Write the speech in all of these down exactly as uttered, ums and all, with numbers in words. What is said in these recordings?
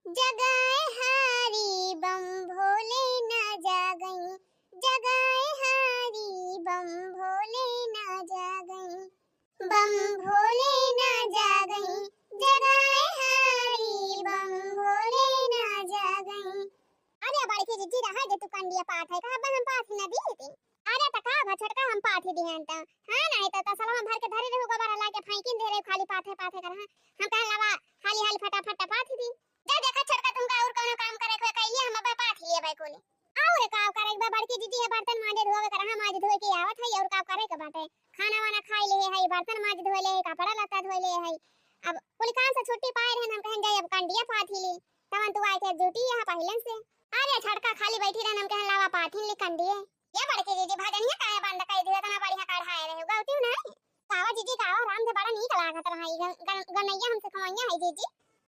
जगाए हारी बम भोले ना जागई, जगाए हारी बम भोले ना जागई, बम भोले ना जागई, जगाए हारी बम भोले ना जागई। अरे बड़की जिज्जी, रहा जे तू कंडिया पाथै, कहा बा हम पाथि न दीती। अरे त का भा छोटका, हम पाथि दिहन त। हाँ, नाहीं त तसलवा भर के धरे रहू, गोबरा लाके फेंकिन दे रहे, खाली पाथै पाथै कर। हाँ, हम कहन लावा हाली हाली फटाफट पाथि दी। जा देखा छोटका, तुमका और कौनो काम करे के होए, कैली हम अब पाथि लिए भाई कोले। और का करे के बा बड़की जिज्जी, है बर्तन माजे धोवे कर, हाँ, माजे धोए के आवत है, और का करे के बाटे? खाना वाना खाई ले है, बर्तन माजे धोए ले है, कपड़ा लत्ता धोए ले है। अब कुल काम से छुट्टी पाए रहन, हम कहन जाए अब कंडिया पाथि ली, तवन तू आए के ड्यूटी यहाँ पहिलन से। अरे छोटका खाली बैठी रहन, हम कहन लावा पाथिन ली कंडिये। ये बड़की जिज्जी, भजनिया काहे बंद कर दिया? इतना बढ़िया कढ़ाए रहे, गौती नहीं? गावा जिज्जी गावा, राम से बड़ा नीक लागत रहा, ई गन-, गन-, गनैया हमसे खवैया है जिज्जी।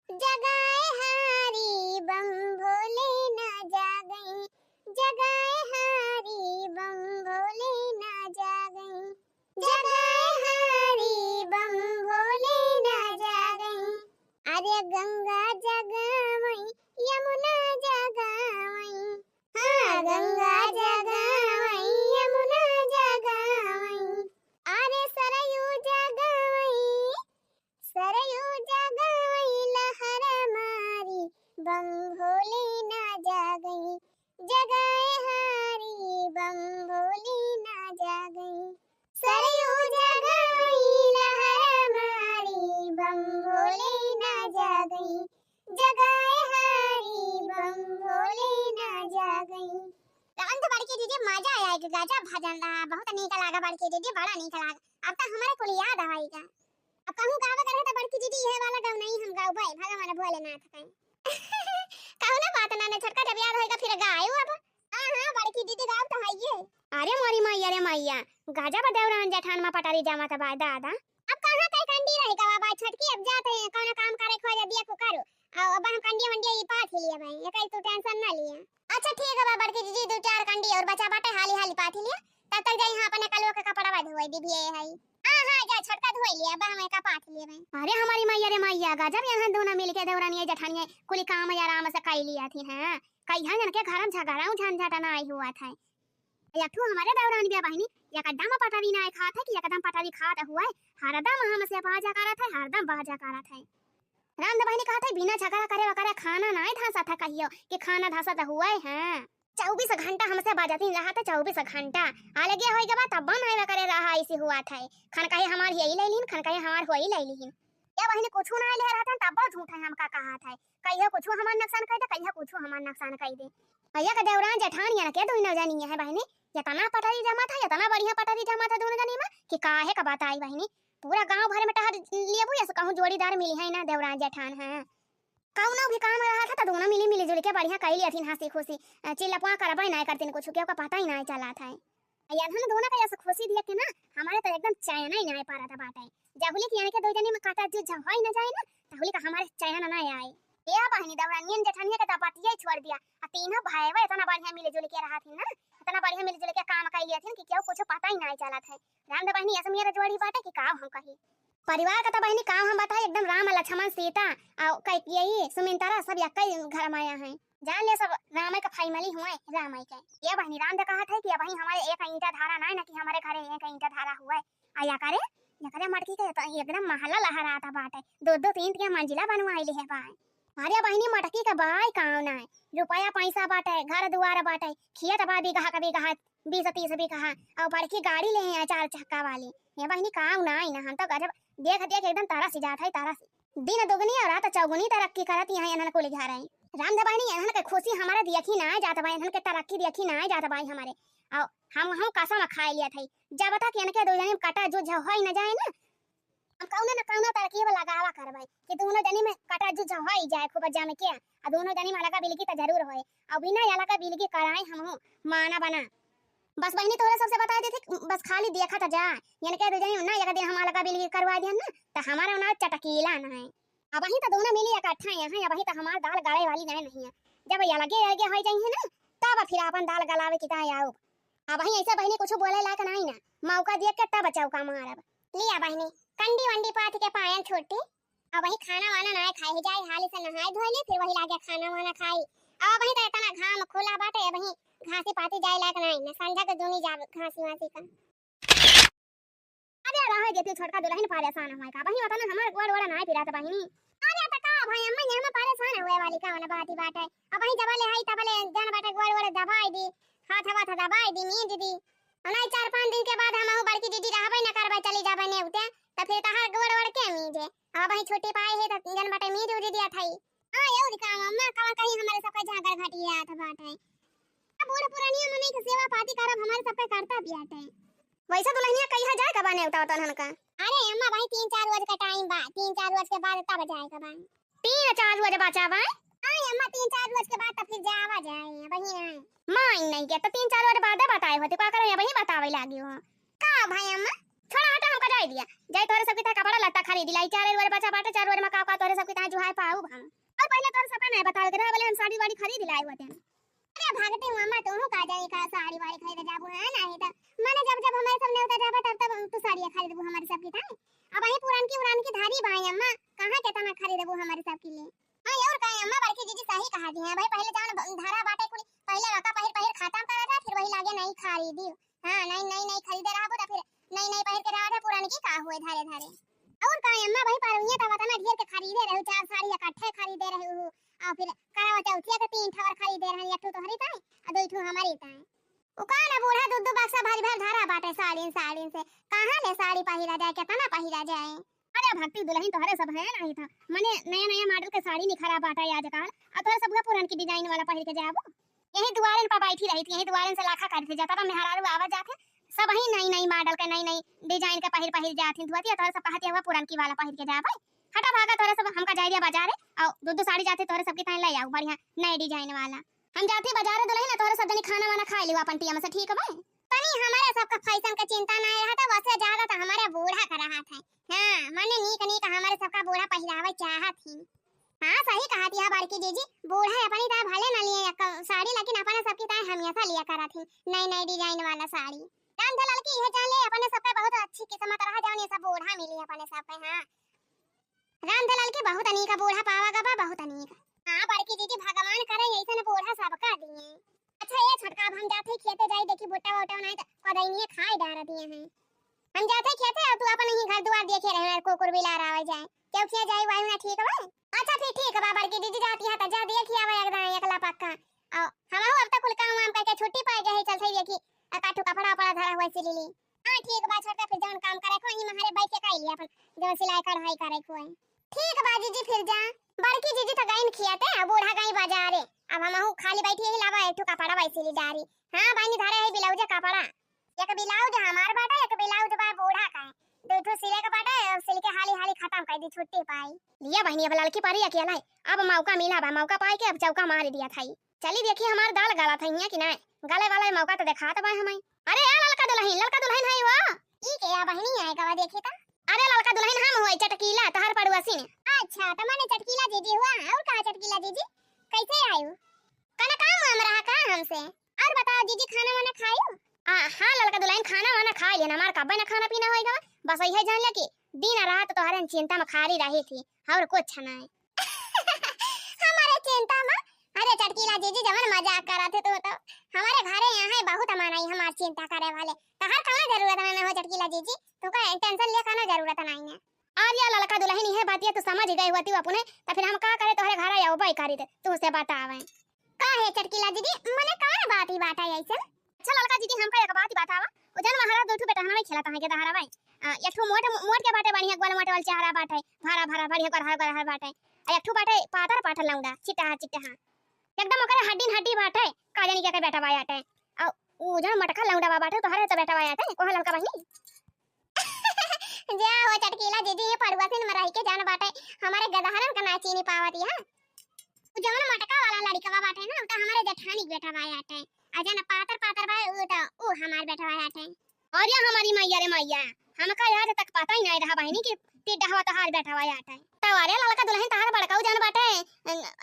जगाए हारी बम भोले ना जागई, जगाए हारी बम भोले ना जागई, जगाए हारी बम भोले ना जागई। अरे गंगा जगावई, यमुना जगावई, हाँ, गंगा जगावई, यमुना जगावई, अरे सरयू जगावई, सरयू जगावई लहर मारी, बम भोले ना जागई, जगाए हारी बम भोले ना जागई। सरयू जगावई लहर मारी, बम भोले ना जागई, जगाए हारी बम भोले ना जागई। राम तो बड़की जिज्जी, मजा आया कि गजब भजन रहा, बहुत नीक लागा बड़की जिज्जी, बड़ा नीक लागा। अब तो हमारे कुल याद आएगा। अब कहूँ गावे करे तो बड़की जिज्जी, ये वाला गाँव नहीं हम गावे, भगवान भोलेनाथ का। कौनो बात ना, ने छोटका जब याद होएगा फिर गायू अब। हाँ, हाँ, बड़की जिज्जी गाव तो है ये। अरे मोरी मैया रे मैया, गजब देवरान जेठान मा पटारी जमा त बा दादा। अब कहाँ कई कंडी रह गवा बा छोटकी, अब जात है कौनो काम करे खोज दिया को करो। अब, अब हम कंडिया वंडिया ई पाथि लिए भाई, ये कहीं तू टेंशन ना लिया। अच्छा ठीक है बा बड़की जिज्जी, दो चार कंडी और बचा बाटे, हाली हाली पाथि लिया, तब तक जाई हाँ अपने कलुआ के कपड़ा बा धोए दीदी है। हाँ, हाँ, जा छोटका धोए लिया, बा हम एका पाथि लिए भाई। अरे हमारी मैया रे मैया, गजब यहाँ दोनों मिलके देवरानिया जेठानिया कुली काम आराम से कई लिया थी, हाँ। कहिया इनके घर में झगड़ा झंझट ना आई हुआ था। एक ठो हमारे देवरान बिया बहिनी, एकदम पटरी ना खात है कि एकदम पटरी खात हुआ है, हरदम हमसे बाजा करत है, हरदम बाजा करत है। राम दे बहिनी कहत है, बिना झगड़ा करे वगैरह खाना ना धंसत है कहियो कि खाना धंसत हुआ है, हाँ। चउबीस घंटा हमसे बाजतिन रहत है, चउबीस घंटा। अलगे होई के बाद तब ना करे रहा, ऐसे हुआ था। खन कहे हमार यही ले लीन, खन कहे हमार होई ले लीन। या बहिनी कुछ ना ले रहत है, तब झूठ है हमका कहत है। कहियो कुछ हमार नुकसान कर दे, कहियो कुछ हमार नुकसान कर दे। भैया का देवरान जेठान यानी के दोनों जनी है बहिनी, इतना पटरी जमा था, इतना बढ़िया पटरी जमा था दोनों जनी में कि काहे का बताई बहिनी। पूरा गांव भर में टहर लेबू, ऐसे कहूँ जोड़ीदार मिली है ना देवरान जेठान है। कौनो भी काम रहा था तो दोनों मिली मिली जुल के बढ़िया कई लिया थी हंसी खुशी। अ, चिल्लपवा करबे ना करतीन कुछ, क्यों का पता ही ना चला था। यार हम दोनों का ऐसे खुशी दिया के ना, हमारे तो एकदम चैन ही ना पारा था बाटे। जहुली की यानी के दो जनी में काटा जो झ-, होई ना जाए ना, तहुली का हमारे चैन ना आए। ए बहिनी, देवरानियन जेठानिया के तो बतिया ही छोड़ दिया। आ तीनों भाई इतना बढ़िया मिली जुल के रहा थी ना, इतना बढ़िया मिली जुल के काम कई लिया थी कि क्यों कुछ पता ही ना चला था। राम दे बहिनी, ऐसे मेरा जोड़ी बाटे कि का हम कही। परिवार का तो बहिनी का हम बताई, एकदम राम लक्ष्मण सीता और कैकेयी सुमिंत्रा सब यक्कै घर में आया है। जान ले सब रामय का family हुए, रामय के। ये बहिनी राम दे कहत है कि अबही हमारे एक ईंटा धारा ना है ना कि हमारे घरे एक ईंटा धारा हुआ है। आ या करे, या करे मटकी के तो एकदम महला लहराता बाटे, दो दो तीन तीन मंजिला बनवाई ले है बाय। अरे बहिनी, मटकी के बाय काव ना है, रुपया पैसा बाटे, घर दुआर बाटे, खेत बा बीघा का बीघा, बीस तीस बीघा, और बड़की गाड़ी ले हैं चार चक्का वाली। ये बहिनी काव ना है ना, हम तो गजब देख देख एकदम तरस जात है, तरस। दिन दुगनी और रात चौगुनी तरक्की करत यहाँ इन्हन कुल घर है। राम दे बहिनी, इन्हन के खुशी हमारे देखी ना जात बा, इन्हन के तरक्की देखी ना जात बा हमारे। और हम, हम कसम खाए लिया था, जब तक इनके दो जने में कटा जुझ होई न जाए ना, हम कौनो न कौनो तरकीब लगावा करबै कि दोनों जनी में कटा जुझ होई जाए खूब जम के, आ दोनों जनी में अलगा बिलगी त जरूर होए, और बिना अलगा बिलगी कराए हम माना बना। बस बहिनी, तोहरे सबसे बता देते, बस खाली देखा त जा, इनके दो जनी ना एक दिन हम अलगा बिलगी करवा दिहन ना, त हमारा ना चटकीला ना है। अबही त दोनों मिली इकट्ठा यहाँ, अबही त हमार दाल गले वाली ना नहीं है। जब ये अलगे अलगे हो जाई है ना, तब फिर अपन दाल गलावे की ताई आओ। अबही ऐसे बहिनी कुछ बोले लायक नहीं ना, मौका दिए के तब चौका मारब। लिया बहिनी, कंडी वंडी पाथ के पायल छोटी। अब वही खाना वाना नाहीं खाए, जाए हाली से नहाए धोए ले, फिर वही लागे खाना वाना खाई। अब वही तो इतना घाम खुला बाटे, अब वही घासी पाती जाए लायक नाहीं, न संझा के दूनी जाब घासी वासी का। अरे रहे दे तू छोटका दुलहिन, परेशान होए का? वही बता ना, हमार गोड़ वोड़ नाहीं पिरात बहिनी। अरे त का भाई अम्मा, ये में परेशान होए वाली कौन बात ही बाटे? अब वही जब ले आई तब ले जान बाटे गोड़ वोड़ दबाई दी, हाथ वाथ दबाई दी, मीज दी। नाहीं चार पाँच दिन के बाद हमहू बड़की दीदी रहबे न करबे, चली जाबे नेवते, त फिर तहार गोड़ वोड़ के मीजे? अब वही छुट्टी पाए है त जान बाटे मीज उज दिया थाई। हाँ, ये उनका अम्मा कवन कहीं हमारे सबका झागर घटिया था बाटे। अब बूढ़ पुरानिया मनई के सेवा पाती करब हमारे सबका कर्तव्य बाटे। वैसे दुलहिनिया कहिया जाए का बा नेवता उतन हनका? अरे अम्मा भाई, तीन चार रोज का टाइम बा, तीन चार रोज के बाद तब जाए का बा। तीन चार रोज बचा बा? हाँ अम्मा, तीन चार रोज के बाद तब फिर जावा जाए, वही है। माई नहीं के तो तीन चार रोज बाद बताए होते, का करे वही बतावे लागी हो। का भाई अम्मा? छोड़ा हटा, हमका जाए दिया, जाए तोहरे सबके था कपड़ा लत्ता खरीद लाई, चार रोज बचा बाटे, चार रोज में का का तोहरे सबके था जुहाए पाऊ हम। और पहले तोहरे सबका नहीं बतावे के रहा, बोले हम साड़ी वाड़ी खरीद लाए होते हैं। अरे भागते हुआ अम्मा, तोहू का जाए का साड़ी वाड़ी खरीदे जाबू, हाँ, नाहीं त माने जब जब हमारे सब नेवता जाबे तब तब तू साड़िया खरीदबू हमारे सब की ताई। अब वही पुरान की उरान की धारी बाई अम्मा, कहाँ के तना खरीदबू हमारे सब के लिए? हाँ, और का अम्मा, बड़की जीजी सही कहा दी है भाई, पहले जान ब-, धारा बाटे कुली, पहले वका पहिर पहिर खत्म करा था, फिर वही लागे नहीं खरीदी। हाँ, नहीं नहीं नहीं खरीदे रहबू तो फिर नहीं नहीं पहिर के रहा था, पुरान की का हुए धारे धारे। और का अम्मा भाई, परौनिया त वतना ढेर के खरीदे रहू, चार साड़ी इकट्ठे खरीदे रहू, और फिर करवा चौथिया के तीन ठवर खरीदे रहन, एक ठो तोहरी ताई, आ दो ठो हमारी ताई। उ का ना बूढ़ा दू दू बक्सा भरी भर धरा बाटे साड़ीन, साड़ीन से। कहाँ ले साड़ी पहिरा जाए, केतना पहिरा जाए? अरे भक्ति दुलहिन, तोहरे सब है नहीं था, मने नया नया मॉडल के साड़ी निखरा बाटे आजकल, आ तोहरे सब उहे पुरान की डिजाइन वाला पहिर के जाबो। यही दुआरन पर बैठी रही थी, यही दुआरन से लाखा करते जाता था, मेहरारू आवा जाते, सब ही नई नई मॉडल के, नई नई डिजाइन के पहिर पहिर जात ही धोती, तोहरे सब कहती हुआ पुरान की वाला पहिर के जाबे। हटा भागा, तोहरे सब हमका जाए दिया बाजारे, और दू दू साड़ी जाते तोहरे सबके ताई ले आओ बढ़िया नए डिजाइन वाला। हम जाती बाजारे दुलहिन, तोहरे सब जनी खाना वाना खाए लियो अपन टियम से, ठीक बा? तनी हमारे सबका फैशन का चिंता ना रहा था, वसे ज्यादा तो हमारे बूढ़ा का रहा था। हाँ, मने नीक नीक हमारे सबका बूढ़ा पहिरावे चाहत ही। हाँ, सही कहत है बड़की जीजी, बूढ़ा अपनी तरह भले ना लिए एक साड़ी, लेकिन अपने सबकी तरह हमेशा लिया करत ही नई नई डिजाइन वाला साड़ी। राम धलाल की यह जान ले, अपने सबके बहुत अच्छी किस्मत रहा जौन ये सब बूढ़ा मिली अपने सबके। हाँ, राम धलाल के बहुत अनीक बूढ़ा पावा गवा, बहुत अनीक। हाँ बड़की जीजी, भगवान करे ऐसन बूढ़ा सबका दिए। अच्छा ये छोटका, अब हम जाते ही खेते जाई, देखी भुट्टा वोटा नहीं तो कदैनिये खाए डार दिए हैं। हम जाते ही खेते, और तू अपन ही घर दुआर देखे रहे, कुकुर बिलार आवे जाए, क्यों किया जाए वायु ना, ठीक बा? अच्छा फिर ठीक बा बड़की जीजी, जाती है तो जा देखी आवे एकदम एकला पक्का। और हम अब तक कुल काम वाम करके छुट्टी पाए गए, चलते ही देखी एकाठो कपड़ा वपड़ा धरा हुआ सिली ली। हाँ ठीक बा छोटका, फिर जौन काम करे को वहीं हमारे बैठ के कर लिया अपन, जौन सिलाई कढ़ाई करे को है। ठीक बा जीजी, फिर जा। बड़की जीजी तो गईन खियाते, अब बूढ़ा गई बाजारे, अब हमहू खाली बैठी यही लावा एक ठो कपड़ा वैसे ली डारी। हाँ बहनी, धरे है ब्लाउज कपड़ा, एक ब्लाउज हमार बाटे, एक ब्लाउज बा बूढ़ा का है, दो ठो सिले के बाटे, अब सिल के हाली हाली खत्म कर दी, छुट्टी पाई। लिया बहनी, अब लड़की पारी अकेला है, अब मौका मिला बा, मौका पाई के अब चौका मार दिया था। चली देखी हमार दाल गला था हियाँ कि नाय, गले वाला मौका तो देखात बा हमें। अरे आ ललका दुलहिन, ललका दुलहिन है वो। ई के या बहनी आए गवा देखी ता। अरे ललका दुलहिन हम होई चटकीला, तोहर पड़ुआसिन। अच्छा, त माने चटकीला जीजी हुआ, और कहा चटकीला जीजी, कैसे आयु? कना काम वाम रहा का हमसे? और बताओ जीजी, खाना वाना खायु? आ, हाँ ललका दुलहिन, खाना वाना खा लेना, हमार कब्बे ना खाना पीना होई गवा, बस यही जान ले कि दिन रात तोहरे चिंता में खाली रही थी, और कुछ नहीं। हमारे चिंता में? अरे चटकीला जीजी, जवन मजाक करत है तू तो। हमारे घरे यहाँ है बहुत मनई हमार चिंता करे वाले, तहार कौनो जरूरत ना, ना हो चटकीला जीजी, तुमका टेंशन ले कौनो जरूरत नहीं है। अरे ललका दुलहिन, इहे बातिया तू समझ गई होती अपने, तो फिर हम का करे तोहरे घरे अउबे करी, तू से बतावे। का है चटकीला दीदी, मने कौन बात ही बात है ऐसे? अच्छा ललका दीदी, हमका एक बात ही बतावा, वो जन महाराज दो ठो बेटा हमारे खेला तहाँ के दहारा भाई, आ, एक ठो मोट, मोट के बाटे बढ़िया, गोल मोट वाला चेहरा बाटे, भरा भरा बढ़िया गोरहर गोरहर बाटे, आ एक ठो बाटे पातर पातर लौंडा, चिट्टा चिट्टा, एकदम ओकरे हड्डी हड्डी बाटे, का जानी के बेटा बाटे। आ उ जन मोटका लौंडा बाटे, तोहरे तो बेटा बाटे, ओह ललका बहिनी। जा हो चटकीला जीजी, ये पड़ुआसिन में रही के जान बाटे, हमारे गदहरन का ना चीनी पावत है। उ जवन मोटका वाला लड़कवा बाटे ना, उ तो हमारे जेठानी के बेटा बाटे, आ जन पातर पातर बा, उ तो उ हमार बेटा बाटे। अरे हमारी मैया रे मैया, हमका आज तक पता ही नहीं रहा बहिनी कि टिड्डा हवा तोहार बेटा बाटे। तो अरे ललका दुलहिन, तोहार बड़काऊ जन बाटे,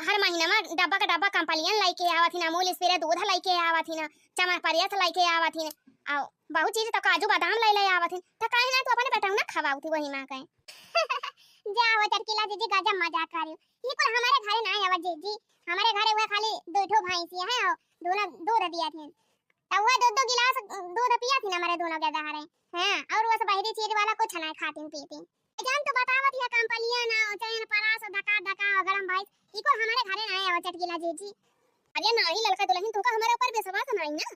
हर महीना में डब्बा का डब्बा कंपलियन लेके आवत ही ना, अमूल स्प्रे दूध लेके आवत ही ना, चमन प्रेस लेके आवत ही ना, आ बहुत चीज तो काजू बादाम ले ले आवत ही, तो काहे ना तू अपने बेटा ना खवाऊ थी वही माँ के। जा हो चटकीला जीजी, गजब मजाक करियो। ई कुल हमरे घरे नाहीं आवा जीजी, हमरे घरे उहे खाली दुइ ठो भैंसी हैं और दूनो दूध दियाथिन। तब उहे दो दो गिलास दूध पियाथिन हमरे दूनो गदहरे। हाँ, और उहे बहरी चीज वाला कुछ नाहीं खातिन पीतिन। जान तो बतावत हिया कंपलिया ना, चैन परास, धका धका, गरम भाई, ई कुल हमरे घरे नाहीं आवा चटकीला जीजी। अरे नाहीं ललका दुलहिन, तुमका हमरे ऊपर विश्वास नाहीं ना?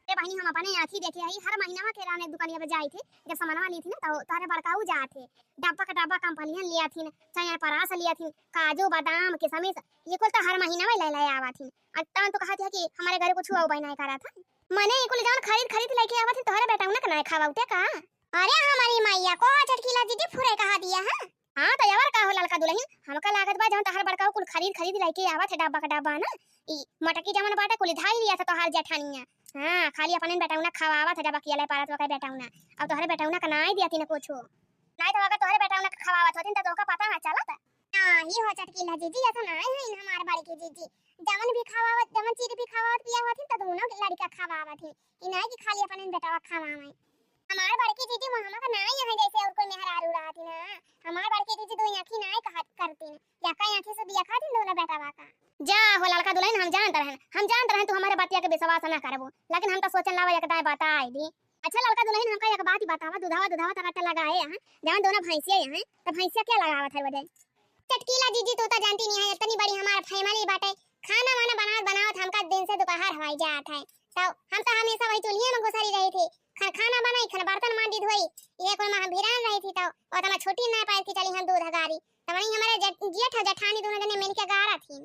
अरे बहिनी, हम अपने आँखी देखे हई, हर महीनवा किराने दुकानिया पे जाई थे, जब सामानवा ली थी ना, तो तोहरे बड़काऊ जात थे, डब्बा का डब्बा कंपलियन लियाथिन, चैन परास लियाथिन, काजू, बादाम, किशमिश, ये कुल तो हर महीनवा ले ले आवा थिन। और तब तो कहत है कि हमरे घरे कुछ हुआ उबई नाहीं करा था। मने ये कुल जौन खरीद खरीद लेके आवा थिन, तोहरे बेटौना के नाहीं खवाउते का? अरे हमरी मैया को चटकीला जीजी फुरे कहा दिया है। हाँ, तो और का हो ललका दुलहिन, हमका लागत बा जौन तोहार बड़काऊ कुल खरीद खरीद लइके आवत है डब्बा का डब्बा ना, ई मटकी जवन बाटे कुल धाई लिया था तोहार जेठानिया। हाँ, खाली अपने बेटौना खवावत है डब्बा किया ले पारत ओकर बेटौना। अब तोहरे बेटौना का नाई दियाथिन कुछो। नाई तो अगर तोहरे बेटौना का खवावत होतिन तो तोहका पता ना चलत। हाँ, ई हो चटकीला जीजी, ऐसा नाई है हमार बड़की जीजी। जवन भी खवावत, जवन चीज भी खवावत पिया होतिन तो दूनो लड़का खवावत ही। ई नाई कि खाली अपने बेटवा खवावे। हमार बड़की जीजी मुँह हमका नाई है जैसे और कोई मेहरारू रहती ना। हमार बड़की जीजी दो आँखी नाई कहत करती ना। यका आँखी से दिया खाती दोनों बेटवा का। जा हो ललका दुलहिन, हम जानत रहन, हम जानत रहन तू हमरे बतिया के विश्वास ना करबो, लेकिन हम तो सोचन लावा एक दाएं बताई दी। अच्छा ललका दुलहिन, हमका एक बात ही बतावा, दुधावा, दुधावा तक लगाए हैं, जवन दोनों भैंसिया हैं, तो भैंसिया क्या लगावत है वजह? चटकीला जीजी, तू तो जानती नहीं है, इतनी बड़ी हमार family बाटे, खाना वाना बनावत बनावत हमका दिन से दोपहर होई जात है, तो हम तो हमेशा वही चूल्हे में घुसरी रही थी, खन खाना बनाई, खन बर्तन मांजी धोई, ये कोई में हम भिरान रही थी, तो उतना छुट्टी ना पाई कि चली हम दूध गारी, तो वही हमारे जेठ, जेठ और जेठानी दोनों जने मिलके गारा थी।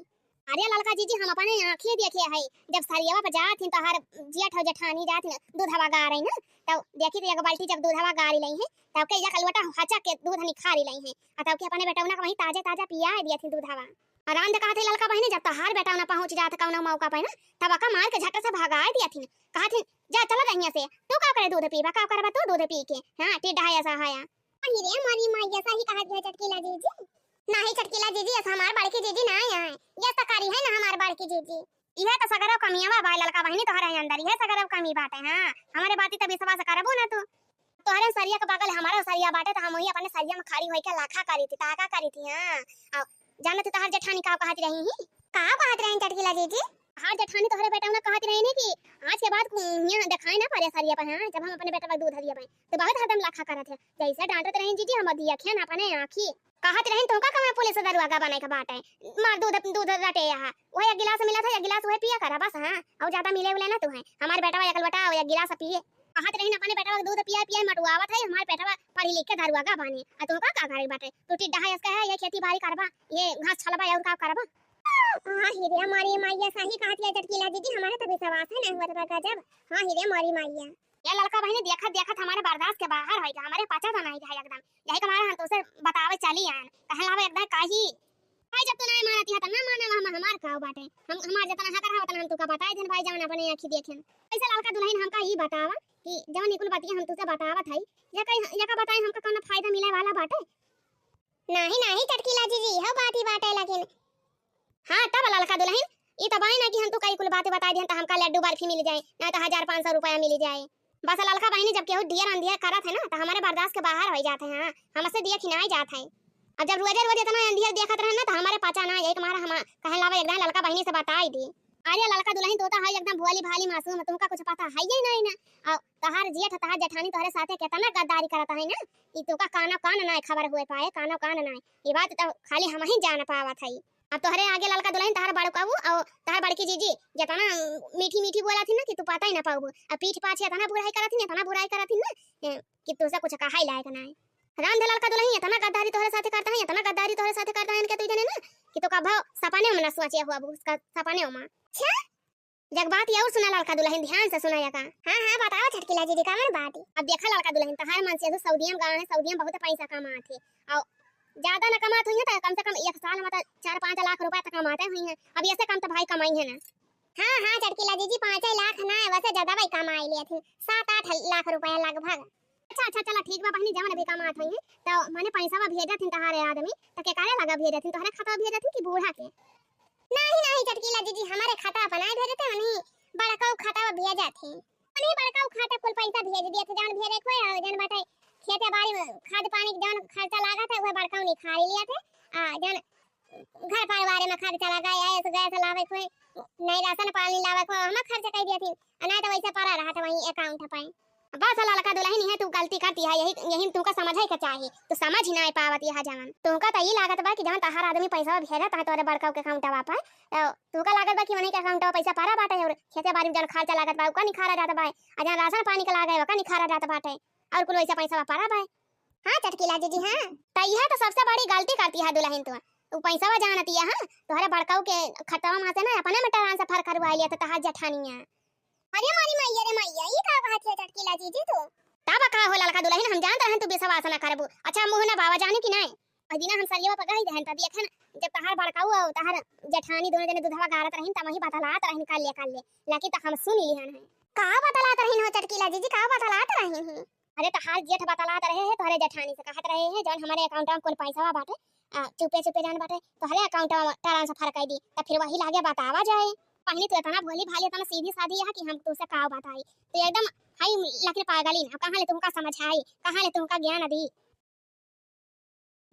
अरे ललका जीजी, हम अपने आँखी देखे है, जब सरियावा पर जात ही, तो हर जेठ और जेठानी जात ही ना, दूधवा गारे ना, तो देखी तो एक बाल्टी जब दूधवा गारी लई है, तब के एक अलवटा हचक के दूध निखारी लई है, आ तब के अपने बेटौना के वहीं ताजे ताजा पिया दिया थी दूधवा। और रांध कहत है ललका बहिनी, जब तोहार बेटौना पहुँच जात कौनो मौका पे ना, तब अका मार के झट से भगाए दिया थी, कहत ही, "जा चला जा हियाँ से, तू का करे दूध पीबा, का करबा तू दूध पी के, हाँ, टिड्ढा ऐसा है।" अही रे मोरी माई, ऐसा ही कहत है चटकीला जीजी। नाही चटकीला जीजी, ऐसा हमार बड़की जीजी ना आए हैं, ये तो करी है ना हमार बड़की जीजी। इहे तो सगरो कमियावा बा ललका बहिनी तोहरे अंदर, इहे सगरो कमी बाटे। हाँ, हमरे बाती तो विश्वास करबो ना तू। तोहरे सरिया के बगल हमारो सरिया बाटे, तो हम वही अपने सरिया में खड़ी होई के लाखा करी थी, ताका करी थी। हाँ, और जाना तू तोहर जेठानी का कहत रही ही? का कहत रही चटकीला जीजी? तोहर जेठानी तोहरे बेटौना कहत रही नी कि आज के बाद कु-, यहाँ दिखाई ना पड़े सरिया पे, हाँ, जब हम अपने बेटवा के दूध दिया पाए, तो बहुत हरदम लाखा करत है। जैसे डांटत रही जीजी, हम दिया खेन अपने आँखी। कहत रही तुमका कहाँ पुलिस दरुआगा बने के बाटे, मार दूध, दूध रटे यहाँ। वही एक गिलास मिला था, एक गिलास वही पिया करा बस, हाँ, और ज्यादा मिले उले ना तू है। हमार बेटवा एक लोटा और एक गिलास पिए। कहत रही अपने बेटवा के दूध पिया पिया मटुआवत है, हमार बेटवा पढ़ी लिख के दरुआगा बने। आ तुमका का करे बाटे, तू टिड्ढा है इसका है, ये खेती बाड़ी करबा, ये घास छलबा और का करबा? हाँ, हिरे मारी माइया, सही कहत है चटकीला जीजी, हमारे तो विश्वास है नहीं हुआ था गजब। हाँ, हिरे मारी माइया। ये ललका बहिनी देखत देखत हमारे बर्दाश्त के बाहर होई गा, हमारे पचा तो नहीं गा एकदम। यही के मारे हम तोसे बतावे चली आन। कहन लावे एकदम काहे? भाई जब तू नहीं मानती है तो ना माने, हम हमार का बाटे। हम हमार जितना हक रहा उतना हम तुका बताए देन भाई जवन अपने आँखी देखेन। ऐसे ललका दुलहिन हमका ई बतावा कि जवन ई कुल बतिया हम तुसे बतावत हई, या कहीं, या का बताई हमका कौनो फायदा मिले वाला बाटे? नाही, नाही चटकीला जीजी, हो बात ही बाटे लेकिन। हाँ, तब ललका दुलहिन, ई तो बाई ना कि हम तो कई कुल बातें बताई दिहन, तो हमका लड्डू बर्फी मिल जाए, ना तो हजार पाँच सौ रुपया मिल जाए। बस ललका बहिनी जब केहू दियर अंधियर करत है ना, तो हमारे बर्दाश्त के बाहर हो जात है। हाँ, हमसे दियर खिनाए जात है। अब जब रोजे रोज इतना अंधियर देखत रहे ना, तो हमारे पचा ना, यही तुम्हारा हम कहन लावे, एकदम ललका बहिनी से बताई दी। अरे ललका दुलहिन, तू तो है एकदम भोली भाली मासूम, तुमका कुछ पता है ही नहीं ना। और तोहार जेठ, तोहार जेठानी तोहरे साथे कितना गद्दारी करत है ना, ई तोका कानो कान ना खबर हुए पाए, कानो कान ना। ई बात तो खाली हम ही जान पावत है। अब तोहरे आगे ललका दुलहिन, तोहार बड़काऊ और तोहार बड़की जीजी जितना मीठी मीठी बोला थी ना कि तू पता ही ना पाऊ। अब पीठ पाछे इतना बुराई करत थी, इतना बुराई करत थी ना, ए, कि तुझसे कुछ कहा ही लायक ना है। राम धलाल का दुलहिन इतना गद्दारी तोहरे साथे करता है, इतना गद्दारी तोहरे साथे करता है इनके तू जने ना कि तो कभो सपने में ना सोचे हुआ, उसका सपने में। अच्छा, जग बात ये और सुना ललका दुलहिन, ध्यान से सुना यका। हाँ, हाँ, बताओ छटकीला जीजी, कवन बात? अब देखा ललका दुलहिन, तोहार मन से तो सऊदिया में गाँव है, सऊदिया में बहुत पैसा कमात है। और ज्यादा ना कमात हुई है तो कम से कम एक साल में तो चार पाँच लाख रुपया तो कमाते हुई है। अब ऐसे कम तो भाई कमाई है ना। हाँ, हाँ, चटकीला जीजी, पाँच लाख ना, वैसे ज्यादा भाई कमाई लिया थी, सात आठ लाख रुपया लगभग। अच्छा, अच्छा, चला ठीक बा बहिनी, जवन अभी कमात हुई है, तो मने पैसा बा भेजत हिन तोहारे आदमी, तो के करे लगा भेजत हिन, तोहरे खाता भेजत हिन कि बूढ़ा के? नहीं, नहीं, चटकीला जीजी, हमारे खाता पर नहीं भेजते, उन्हीं बड़काऊ खाता पर भेजत हिन। उन्हीं बड़काऊ खाता कुल पैसा भेज दिया था, जवन भेजे कोई और जन बाटे खेते बारी में खाद पानी के जौन खर्चा लागत है, उहे बड़कऊ निखारी लिया थे। आ जौन घर परिवार में खर्चा लगा, गैस, गैस लावे कोई, नहीं राशन पानी लावे कोई, हम खर्च कर दिया थी। आ नहीं तो वैसे पड़ा रहा था वहीं account पे। बस ललका दुलहिन, इहे तू गलती करती है, यही, यही तुमका समझे के चाही, तू समझ ही नहीं पावत यह जवन। तुमका तो ई लागत बा कि जवन तहार आदमी पैसा भेजत है तोरे बड़कऊ के account पे, तो तुमका लागत बा कि उन्हीं के account पे पैसा पड़ा बाटे और खेते बारी में जौन खर्चा लागत बा, ओका निखारा जात बा, आ जौन राशन पानी के लागे, ओका निखारा जात बाटे, और कुल वैसा पैसा पड़ा बा। हाँ चटकीला जीजी, हाँ। तो यह तो सबसे बड़ी गलती करती है दुलहिन तू। उ पैसवा जानती है, हाँ? तोहरे बड़कऊ के खतवा में से ना अपने में transfer करवा लिया तो तहार जेठानिया। अरे मोरी मैया रे मैया, ई का कहत है चटकीला जीजी तू? तब का हो ललका दुलहिन, हम जानत रहन तू विश्वास ना करबू। अच्छा मुँह ना बाबा जाने कि नहीं? और दिना हम सरियवा पकड़ ही रहन तब देखेन, जब तहार बड़कऊ और तहार जेठानी दोनों जने दूधवा गारत रहिन तब वही बतलात रहिन कर ले कर ले। लेकिन तो हम सुन लिहन है। का बतलात रहिन हो चटकीला जीजी, का बतलात रहिन है? अरे तहार जेठ बतलात रहे हैं, तोहरे जेठानी से कहत रहे हैं, जौन हमारे account में कुल पैसा बाटे, आ, चुपे चुपे जौन बाटे, तोहरे account में transfer कर दी, तो फिर वही लागे बतावा जाए। बहिनी तू इतना भोली भाली, इतना सीधी साधी है कि हम तुझसे का बताई, तू एकदम हाई लेकिन पागलिन, अब कहाँ ले तुमका समझाई, कहाँ ले तुमका ज्ञान दी।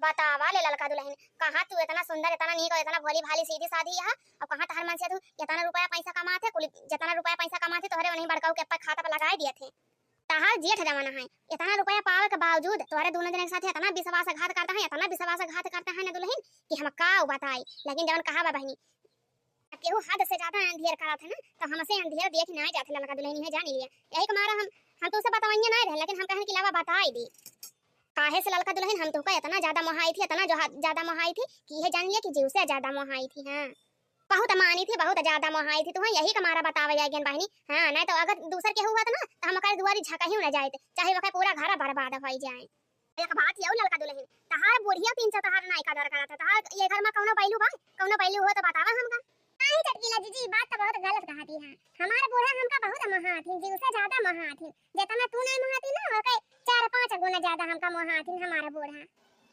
बतावा ले ललका दुलहिन, कहाँ तू इतना सुंदर, इतना नीक और इतना भोली भाली सीधी साधी है, और कहाँ तहार मन से तू इतना रुपया पैसा कमाते, कुल जितना रुपया पैसा कमाते तोहरे उन्हीं बड़काऊ के ऊपर खाता पर लगाए दिए थे। तहार जेठ जमाना है, इतना रुपया पावे के बावजूद तोहरे दोनों जने के साथ इतना विश्वासघात करता है, इतना विश्वासघात करता है ना दुलहिन कि हम का बताई। लेकिन जवन कहा बा बहिनी, अब केहू हद से ज्यादा अंधेर करत है ना, तो हमसे अंधेर देख ना जात है ललका दुलहिन, है जान लिया। यही के मारा हम, हम तुमसे बतवाइए ना रहे, लेकिन हम कहन कि लावा बताई दी। काहे से ललका दुलहिन, हम तुमका इतना ज्यादा मोहाई थी, इतना जो हा-, ज्यादा मोहाई थी कि यह जान लिया कि जीव से ज्यादा मोहाई थी। हाँ, बहुत मानी थी, बहुत ज्यादा मोहाई थी तुहैं, यही के मारा बतावे जाए गेन बहिनी। हाँ, नहीं तो अगर दूसर केहू होत ना, तो हम ओकर दुआरी झकहियो ना जाइत, चाहे ओकर पूरा घर बर्बाद होई जाए। एक बात यौ ललका दुलहिन, तहार बुढ़िया तीन चार तहार नाई कदर करत है, तहार ये घर में कौनो बैलू बा, कौनो बैलू हो तो बतावा हमका। नहीं चटकीला जीजी, बात तो बहुत गलत कहती है। हमार बूढ़ा हमका बहुत मोहात हिन, जीव से ज्यादा मोहात हिन। जितना तू नहीं मोहाती ना, ओके चार पाँच गुना ज्यादा हमका मोहात हिन हमार बूढ़ा।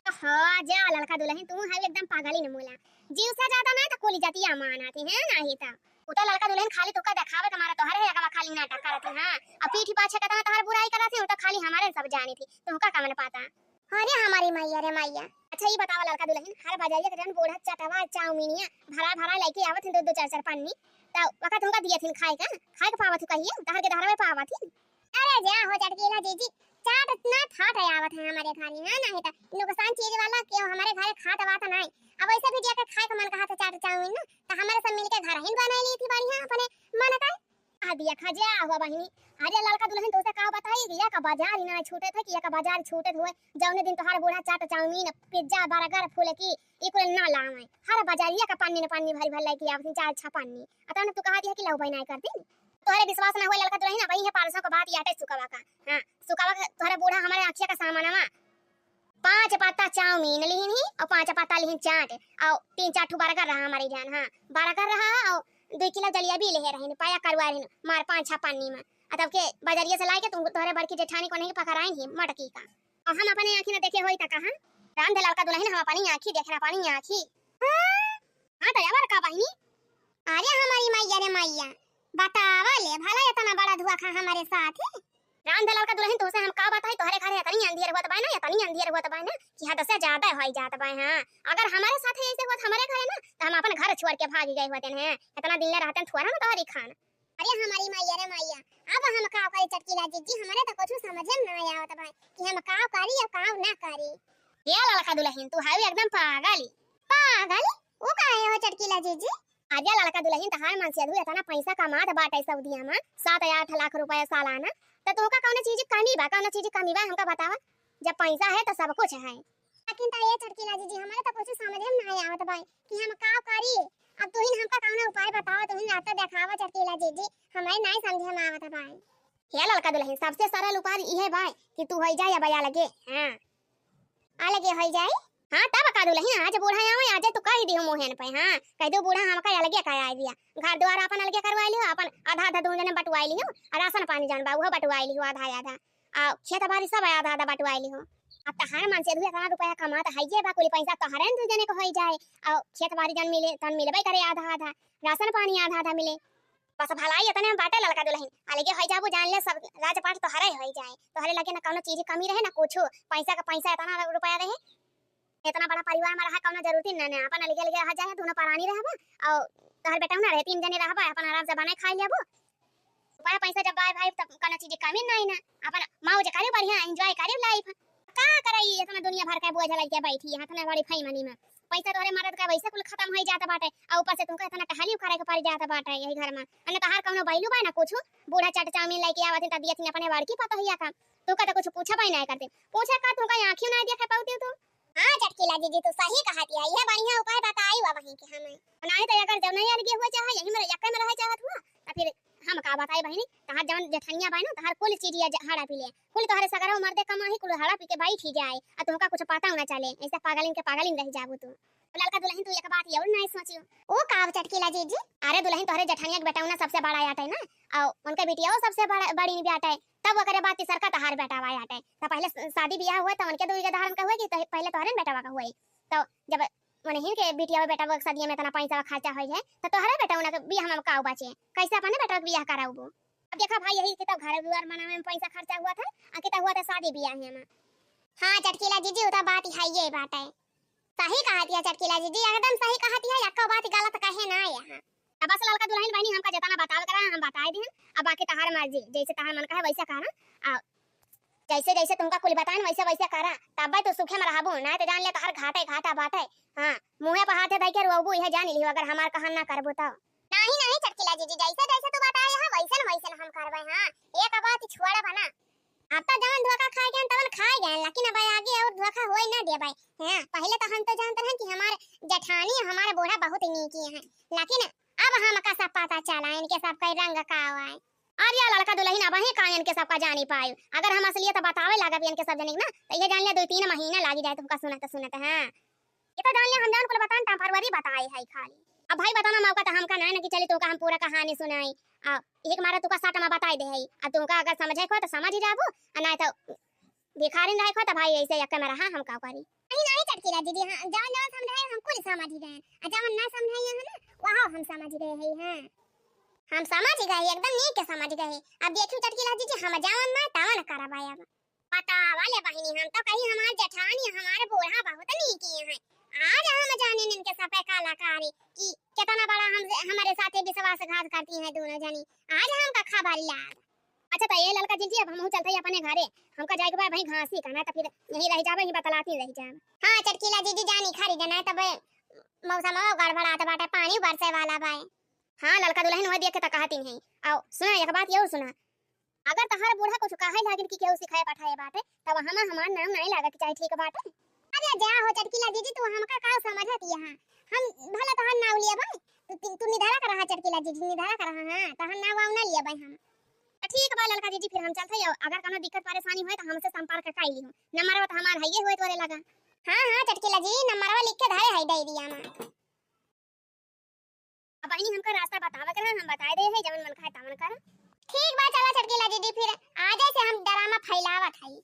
ओहो, जा ललका दुलहिन, तू है एकदम पागल ही नमूला। जीव से ज्यादा नहीं तो कुल जतिया मानाती है, नहीं तो। उ तो ललका दुलहिन खाली तोका देखावे के मारा तोहरे आगवा खाली नाटक करत ही, हाँ। अब पीठी पाछे कतना तोहर बुराई करत ही, उ तो खाली हमारे सब जानी थी, तुमका कमन पाता। अरे हमारी मैया रे मैया। अच्छा ई बतावा ललका दुलहिन, हर बजरिया के जौन बूढ़ा चटवा चाउमीनिया भरा भरा लेके आवत हैं दो दो चार चार पन्नी, त वका तुमका दिए थिन खाए का? खाए के पावत हो कहिए, तहर के धरवे पावत ही। अरे जा हो चटकीला जीजी, चाट ना फाट आवत है हमारे घरे, हाँ, नहीं तो नुकसान चीज वाला केहू हमारे घरे खात वात नहीं। अब वैसे भी जेकर खाए के मन कहा था चाट चाउमीन ना, तो हमारे सब मिलके घर ही बनाई ली थी बढ़िया अपने मन का। आ दिया खा जा हुआ बहिनी। अरे ललका दुलहिन तोसे का बताई कि या का बाजार ही ना छूटे थे कि या का बाजार छूटे हुए। जौने दिन तोहार बूढ़ा चाट चाउमीन पिज्जा बर्गर फुलकी ई कुल ना लावे, हर बजारिया का पन्नी न पन्नी भरी भर लेके आवत ही, चार छह पन्नी। अतने तू कहा दिया कि लव बहनाई कर दी। तोहरे विश्वास ना हुआ ललका दुलहिन, अब ये परसों का बात याटे सुकवा का। हाँ, सुकवा का तोहरा बूढ़ा हमारे आँखिया का सामनवा पाँच पत्ता चाउमीन लिहिन ही और पाँच पत्ता लिहिन चाट और तीन चार ठो बर्गर रहा हमारे जान। हाँ, बर्गर रहा और दो किलो जलेबी लिहे रहिन, पाया करवा रहिन मार पाँच छह पन्नी में। आ तब के बजरिया से लाए के तुम तोहरे बड़की जेठानी को नहीं पकड़ाइन ही मटकी का। और हम अपने आँखी न देखे होई त कहाँ? राम धे ललका दुलहिन, हम अपनी आँखी देखे ना, अपनी आँखी। हाँ, हाँ, तो यार का बहिनी? अरे हमारी मैया रे मैया, बतावा ले, भला इतना बड़ा धोखा हमारे साथ है? राम धे ललका दुलहिन, तोसे हम का बताई, तोहरे घरे इतनी अंधेर होत बाय ना, इतनी अंधेर होत बाय ना कि हद से ज्यादा होई जात बाय। हाँ, अगर हमारे साथ ऐसे होत हमारे घरे ना, तो हम अपन घर छोड़ के भाग गए होते हैं। इतना दिन ले रहते हैं थोड़ा ना तोहरी खान। अरे हमारी मैया रे मैया, अब हम का करी चटकीला जीजी, हमारे तो कुछ समझे में नहीं आवत बा कि हम का करी और का ना करी। ये ललका दुलहिन, तू हवे एकदम पागल। पागल? वो काहे हो चटकीला जीजी? अरे ललका दुलहिन, तहार मनसेधू इतना पैसा कमात बाटे सऊदिया में, सात आठ लाख रुपया सालाना, तो तोहका कौनो चीज कमी बा, कौनो चीज कमी बा, हमका बतावा। जब पैसा है तो सब कुछ है। लेकिन तो ये चटकीला जीजी, हमारे तो कुछ समझे में नहीं आवत बा कि हम का करी। अब तुहिन हमका कौनो उपाय बतावा, तुहिन रास्ता देखावा चटकीला जीजी, हमारे नहीं समझे में आवत बा। हे ललका दुलहिन, सबसे सरल उपाय इहे बा कि तू होई जा या बया लगे। हाँ, अलगे होई जाई। हाँ, तब का दुलहिन, आज बूढ़ा आवे, आज तू कह दियो मोहन पे, हाँ, कह दो बूढ़ा हमका अलगे कराई दिया, घर द्वार अपन अलगे करवाई लियो, अपन आधा आधा दोनों जने बंटवाई लियो, और राशन पानी जौन बा उहो बंटवाई लियो आधा आधा, आ खेत बाड़ी सब आधा आधा बंटवाई लियो। अब तहार मनसेधू इतना रुपया कमात है, ये बा कुल पैसा तोहरे दू जने को होई जाए, और खेत बाड़ी जौन मिले तौन मिलबे करे आधा आधा, राशन पानी आधा आधा मिले। बस भलाई एतने में बाटे ललका दुलहिन, अलगे होइ जाबू, जान ले सब राजपाट तोहरे होइ जाए, तोहरे लगे ना कौनो चीज कमी रहे ना कुछू, पैसा का पैसा एतना रुपया रहे, एतना बड़ा परिवार में रहा, कौनो जरूरत ही ना, ना, अपन अलगे अलगे रहा जाए, दोनों परानी रहबा, और तोहर बेटा ना रहे, तीन जने रहबा, अपन आराम से बनाए खाए लेबू, रुपया पैसा जब बाय भाई तब कौनो चीज कमी नहीं ना, अपन मौज करियो, बढ़िया enjoy करियो life। का करई, इतना दुनिया भर के बोझ लइके बैठी है, इतना बड़ी फैमिली में पैसा तोहरे मरद का वैसे कुल खत्म होइ जात बाटे, और ऊपर से तुमको इतना टहलियो करे के पड़ जात बाटे यही घर में। अने तहार कौनो value बा ना कुछ, बूढ़ा चाट चाउमीन लेके आवत हैं, तब दियत अपने बड़की पतोहिया का, तुमका तो कुछ पूछबे नहीं करते, पूछे का तुमका आँखियों नहीं देखे पाउती तू। हाँ चटकीला जीजी, तू सही कहत है, यह बढ़िया उपाय बताई हुआ वहीं के हमें। नहीं तो अगर जब नहीं अलगे हुआ चाहे, यही में यक्के में रहे चाहत हुआ, तो फिर हम का बताई बहिनी, तहार जवन जेठनिया बा ना, तहार कुल चीज या ज-, हड़ा पी ले, कुल तोहरे सगरो मर्दे कमाही, कुल हड़ा पी के बैठ ही जाए, आ तुमका कुछ पता ना चले, ऐसे पागलिन के पागलिन रह जाबू तू। ललका दुलहिन, तू एक बात और नहीं सोचियो। ओ का चटकीला जीजी? अरे दुलहिन, तोहरे जेठनिया के बेटौना सबसे बड़ा आटे ना, और उनके बिटिया सबसे बड़ा, बड़ी भी आटे, तब ओकरे बाद तीसरका तहार बेटावा आटे। तो पहले स-, शादी बियाह हुआ तो उनके दुई के धारन का हुए कि तो पहले तोहरे न बेटावा का हुए? तो जब उन्हीं के बिटिया बेटावा के शादी में इतना पैसा खर्चा हो जाए, तो तोहरे बेटौना के बियाह में का बचे? कैसे अपने बेटा के बियाह कराउबू? अब देखा भाई, यही कितना घर दुआर बनावे में पैसा खर्चा हुआ था, आ कितना हुआ था शादी बियाह में। हाँ चटकीला जीजी, उ तो बात है, ये बात है। सही कहत है चटकीला जीजी, एकदम सही कहत है, एको बात गलत कहे ना यहाँ। अब बस ललका दुलहिन बहिनी, हमका जितना बतावे करा हम बताए दिन, अब बाकी तहार मर्जी, जैसे तहार मन कहे वैसे करा, आ जैसे जैसे तुमका कुल बताएन वैसे वैसे करा, तब तो सुखे में रहबू, ना तो जान ले तहार घाटे घाटा बाटे। हाँ, मुँहे पर हाथे धइ के रोबू, यह जान लियो अगर हमार कहन ना करबू तो। नहीं नहीं चटकीला जीजी, जैसे जैसे तू बताए है वैसन वैसन हम करबे। हाँ, एक बात छोड़ब ना, अब तो जवन धोखा खाए गए तवन खाए गए, लेकिन अब आगे और धोखा होए ना देबे। हाँ, पहले तो हम तो जानते रहे कि हमारे जेठानी, हमारे बूढ़ा बहुत नीकी हैं, लेकिन अब हमका सब पता चला इनके सबका रंग का हुआ है। अरे या ललका दुलहिन, अब ही का इनके सबका जानी पाए, अगर हम असलियत बतावे लागब इनके सब जनिक ना, तो ये जान ले दो तीन महीना लागी जाए तुमका सुनत सुनत। हाँ, ये तो जान ले हम जान कुल बतान temporary बताए है खाली। अब भाई बताना मौका तो हमका ना है ना कि चली तुमका हम पूरा कहानी सुनाई। आ एक मारा तुका सट में बताई दे है। आ तुमका अगर समझे को तो समझ ही जाबू, आ ना तो भिखारिन रहे को तो भाई ऐसे यक्के में रहा, हम का करी। नहीं नहीं चटकीला जीजी, हाँ, जवन जवन समझाए हम कुल समझ ही गए, आ जवन ना समझाए है ना, वह हम समझ गए है। हाँ, हम समझ गए, एकदम नीक के समझ गए। अब देखियो चटकीला जीजी, हम जवन ना तवन करब अब। बतावा ले बहिनी, हम तो कही हमार जेठानी, हमार बूढ़ा बहुत नीकी हैं। आज हम जाने इनके सफे कलाकारी कि कितना बड़ा हम, हमारे साथे विश्वासघात करती हैं दोनों जनी। आज हमका खबर लाग। अच्छा, तो ये ललका जीजी, अब हमहू चलते ही अपने घरे, हमका जाए के बा भाई घासी का, ना तो फिर यहीं रह जाबे, यहीं बतलाती रह जाब। हाँ चटकीला जीजी, जानी खरी जाना है, तब मौसम गड़बड़ात बाटे, पानी बरसे वाला बाए। हाँ ललका दुलहिन, वह देख के तो कहती हैं। आओ सुना, एक बात ये और सुना, अगर तहार बूढ़ा कुछ कहे लागिन कि केहू सिखाए पठाए बाटे, तब हमा हमार नाम नाहीं लागे के चाही, ठीक बाटे? अरे जा हो चटकीला जीजी, तू हमका का समझत यहाँ? हम भला तहार नाव लिया भाई, तू, तू, तू निधरा कर रहा चटकीला जीजी, निधरा कर रहा, हाँ, तहार नाव वाव ना लिया भाई हम। तो ठीक बा ललका जीजी, फिर हम चलते हैं, अगर कोनो दिक्कत परेशानी होए तो हमसे संपर्क कर लिहो, नंबरवा तो हमार हइये होए तोरे लगा। हाँ, हाँ चटकीला जी, नंबरवा लिख के धरे है डायरिया में। अब बहिनी हमका रास्ता बतावे के रहा, हम बताए दे है, जवन मन खाए तवन कर। ठीक बा, चला चटकीला दीदी, फिर आजे से हम ड्रामा फैलावत हई।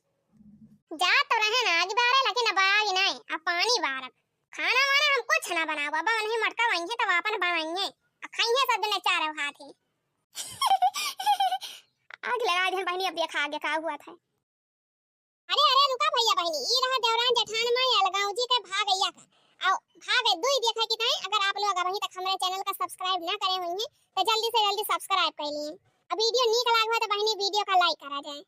जा तो रहे ना आग बारे, लेकिन अब आग नहीं, अब पानी बारब। खाना वाना हम कुछ ना बनाओ, अब नहीं मटका वहीं है, तब आपन बनाइए, अब खाइए सब दिन चारों हाथ ही। आग लगा दे बहिनी, अब देखा आगे का हुआ था। अरे, अरे, रुका भैया बहिनी, ई रहा देवरान जेठान माई अलगाव जी के भाग अइया का। आओ, भाग है दुई देखा कि नहीं। अगर आप लोग अबहीं तक हमारे channel का subscribe ना करे हुई हैं, तो जल्दी से जल्दी subscribe कर लिए। अब video नीक लाग हुआ तो बहिनी video का like करा जाए।